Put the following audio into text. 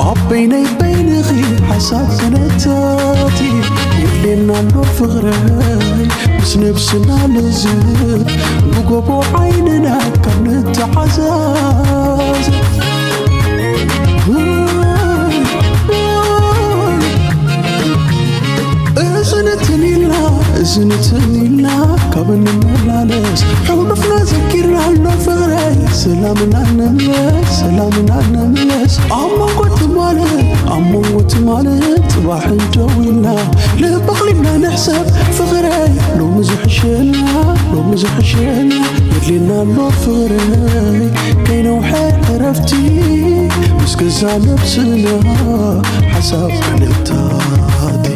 ኣብ በይነይ በይንኺ ሓሳብ ክነታቲ የድልየና ኣሎ ፍቕረይ ምስ ነብስና ልዝብ ብጎቦ ዓይንና ካብ ንተዓዛዘብ እዚ ንትን ኢልና እዚ ንትን ኢልና ካብ እንመላለስ ሕሉፍና ዘኪርና ኣሎ ፍቕረይ ሰላምና ንምለስ ሰላምና ንምለስ ኣብ መንጎ ትማልን ኣብ መንጎ ትማልን ጽባሕን ደው ኢልና ልቢ ኣቕሊብና ንሕሰብ ፍቕረይ ሎሚ ዝሕሸና ሎሚ ዝሕሸና የድልየና ኣሎ ፍቕረይ ከይነውሐ ዕረፍቲ ምስ ገዛ ነብስና ሓሳብ ክንታቲ